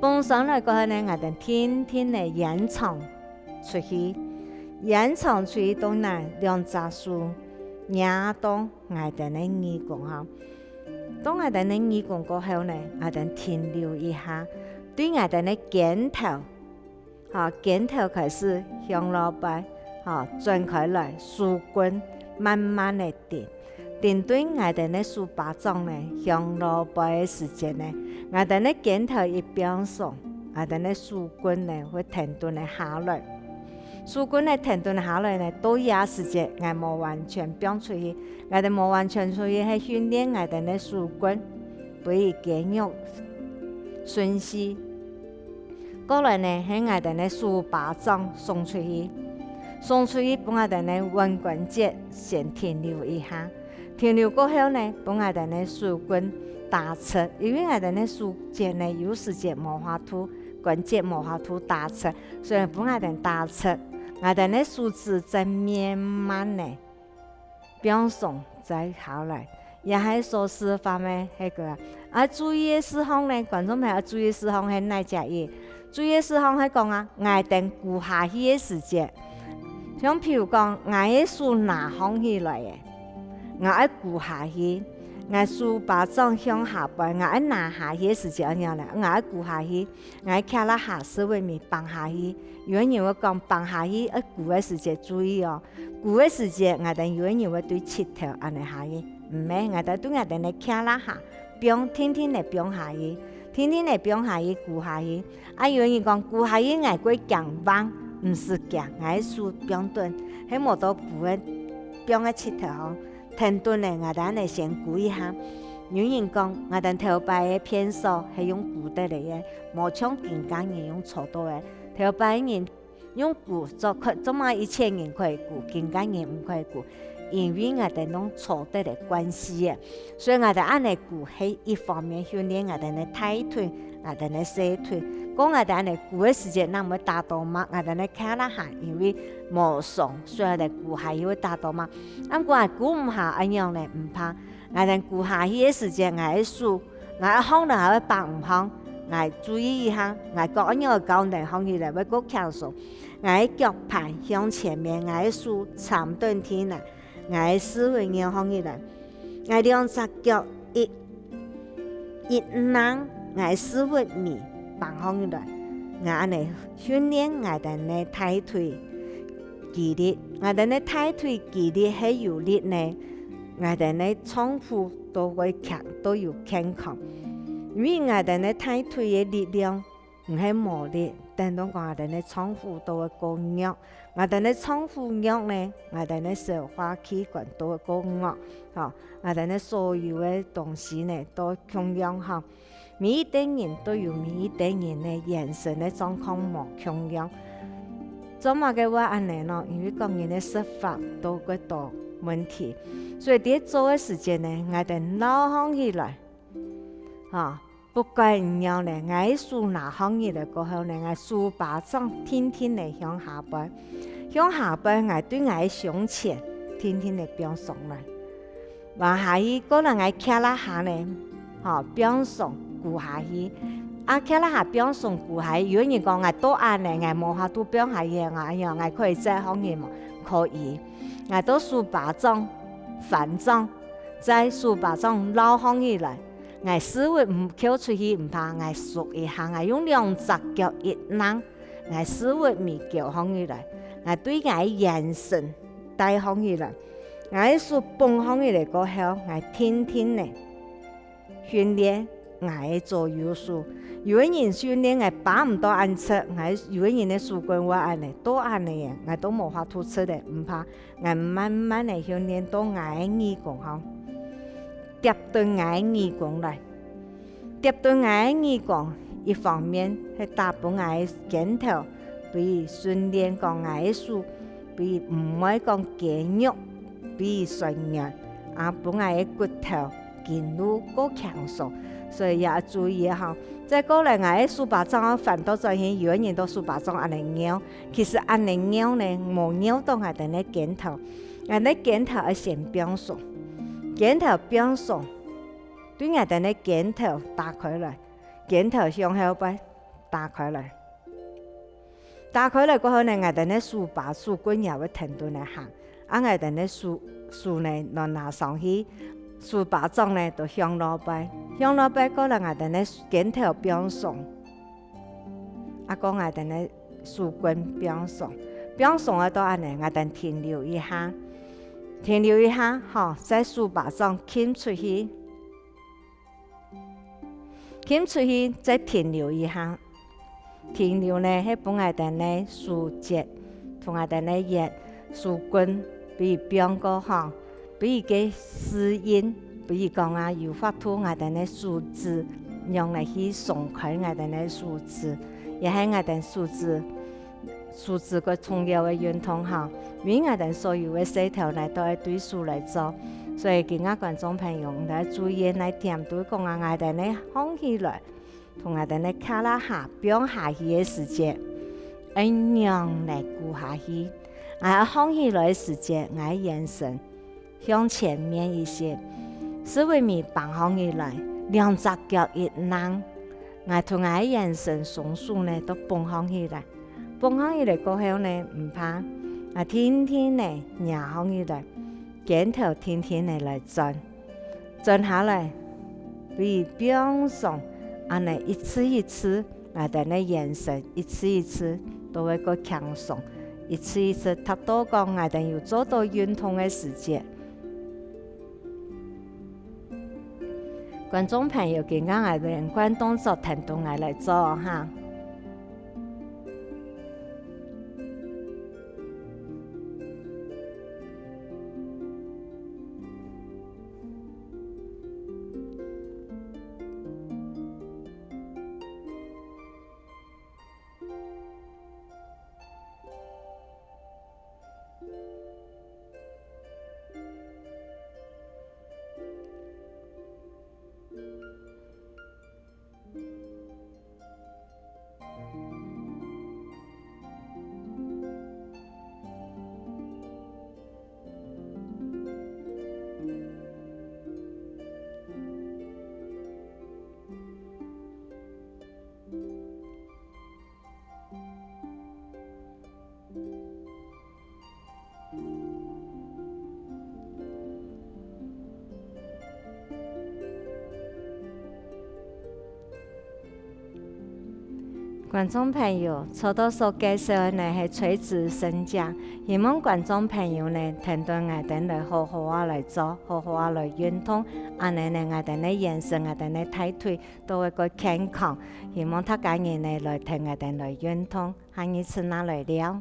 捧上來過後呢，𠊎兜定定仔延長出去，延長出去到哪，兩隻手擎到𠊎兜个耳公項。 到𠊎兜个耳公過後呢，𠊎兜停留一下，對𠊎兜个肩頭，吼，肩頭開始向後背，吼，轉開來，手根慢慢仔頂，頂對𠊎兜个手巴掌呢，向後背个時節呢，𠊎兜个肩頭一放鬆，𠊎兜个手根呢會停頓仔下來。 手根仔停頓下來呢，到這時節𠊎無完全放出去，𠊎兜無完全出去係訓練𠊎兜个手根，分佢肌肉順勢。過來呢，係𠊎兜个手巴掌送出去，送出去分𠊎兜个腕關節先停留一下。停留過後呢，分𠊎兜个手根打直，因為𠊎兜个手節呢，有時節無法度，關節無法度打直， 所以分𠊎兜打直，𠊎兜个手指再慢慢仔放鬆再下來，也係所示範个該個啊。啊，注意个事項呢，觀眾朋友，注意个事項係哪隻位？注意个事項係講啊，𠊎兜跍下去个時節，像譬如講，𠊎个手拿䟘起來仔，𠊎愛跍下去，𠊎手巴掌向下背，𠊎愛拿下去个時節仰般呢？𠊎愛跍下去， 𠊎个胯下屎朏尾放下去，有个人會講放下去愛跍个時節注意哦，跍个時節𠊎兜有个人會對膝頭恁仔下去，毋係，𠊎兜對𠊎兜个胯下放，定定仔放下去，定定仔放下去，跍下去。啊有个人講跍下去𠊎會驚橫，毋使驚，𠊎个手放等，係無到跍个放个膝頭項。 停頓仔，𠊎兜恁仔先跍一下。有人講，𠊎兜頭擺个便所係用跍得來个，無像今下人用坐到个。頭擺个人用跍做可，做麼以前人可以跍，今下人毋可以跍，因為𠊎兜用坐得來慣勢个。所以𠊎兜恁仔跍係一方面訓練𠊎兜个大腿，𠊎兜个細腿。講𠊎兜恁仔跍个時節，哪會打到脈？𠊎兜个胯下因為無鬆，所以𠊎兜跍下去會打到脈。 啊毋過𠊎跍毋下仰般呢？毋怕，𠊎兜跍下去个時節，𠊎个手，𠊎个項呢還會放毋䟘，𠊎注意一下，𠊎腳仰般交等䟘起來會較輕鬆。𠊎个腳盤向前面，𠊎个手參等地泥，𠊎个屎朏扭䟘起來，𠊎兩隻腳一 一挼𠊎屎朏尾挷䟘起來，𠊎恁仔訓練𠊎兜个大腿肌力。𠊎兜个大腿肌力係有力呢，𠊎兜个臟腑都會健，都有健康。因為𠊎兜个大腿个力量毋係無力，等同講𠊎兜个臟腑都會較弱。𠊎兜个臟腑弱呢，𠊎兜个消化器官都會較弱，吼。 𠊎兜个所有个東西呢，都共樣吼。每一代人都有每一代人个原生个狀況無共樣。做麼个會恁仔呢？因為各人个食法都會多問題，所以在做个時節呢，𠊎兜摎䟘起來，吼， 不管仰般呢，𠊎个手拿䟘起來過後呢，𠊎手巴掌定定仔向下背，向下背𠊎對𠊎个胸前定定仔放鬆來。橫下去，過來𠊎胯下呢，吼，放鬆，跍下去，啊，徛啦下放鬆跍下去，有人講𠊎到恁呢，𠊎無法度放下去，𠊎仰，𠊎可以再䟘起無？可以。𠊎到手巴掌、翻掌，再手巴掌撈䟘起來。𠊎屎朏毋翹出去毋怕，𠊎縮一下，𠊎用兩隻腳一硬，𠊎屎朏咪翹䟘起來，𠊎對𠊎个圓身帶䟘起來。𠊎个手捧䟘起來過後，𠊎定定仔 訓練𠊎个左右手。有个人訓練𠊎巴毋到恁直，𠊎有个人个手筋會恁呢，到恁呢，𠊎都無法度直咧，毋怕，𠊎慢慢仔訓練到𠊎个耳公項，貼等𠊎个耳公來。貼等𠊎个耳公，一方面係打分𠊎个肩頭，分佢訓練講𠊎个手，分佢毋會講肌肉，分佢痠軟。 啊，分𠊎个骨頭、筋路過輕鬆，所以也愛注意吼。再過來，𠊎个手巴掌愛翻倒轉去，有个人都手巴掌恁呢拗，其實恁呢拗呢，無拗到𠊎兜个肩頭。𠊎兜个肩頭愛先放鬆，肩頭放鬆，對𠊎兜个肩頭打開來，肩頭向後背打開來。 打開來過後呢，𠊎兜个手巴手筋也會跈等來行。啊，𠊎兜个手，手呢，摎拿上去，手巴掌呢，都向落背，向落背過來，𠊎兜个肩頭放鬆。啊，過𠊎兜个手筋放鬆，放鬆个到恁呢，𠊎兜停留一下，停留一下，吼，再手巴掌掔出去。 掔出去，再停留一下。停留呢，係分𠊎兜个手節，同𠊎兜个手筋，分佢放過吼，分佢个適應，分佢講啊，有法度𠊎兜个手指，仰仔去鬆開𠊎兜个手指，也係𠊎兜手指 手指个重要个運動吼，因為𠊎兜所有个事頭呢，都愛對手來做。所以今下觀眾朋友，你愛注意哪點，就係講啊，𠊎兜呢䟘起來，同𠊎兜呢徛啦下放下去个時節，愛仰仔跍下去。𠊎䟘起來个時節，𠊎个圓身 向前面一息，屎朏咪挷䟘起來，兩隻腳一硬。𠊎同𠊎个圓身雙手呢，都捧䟘起來。捧䟘起來過後呢，毋怕，𠊎定定仔擎䟘起來，肩頭定定仔來轉。轉下來，分佢放鬆，恁呢一次一次 𠊎兜个圓身一次一次都會過輕鬆，一次一次達到講𠊎兜有做到運動个時節。觀眾朋友，今下𠊎兜連貫動作跈等𠊎來做哈。 觀眾朋友，頭到所介紹个呢係垂直伸展，希望觀眾朋友呢跈等𠊎兜來好好仔來做，好好仔來運動，恁呢呢𠊎兜个圓身、𠊎兜个大腿都會過健康。希望大家人呢來跈𠊎兜來運動，下一次正來尞。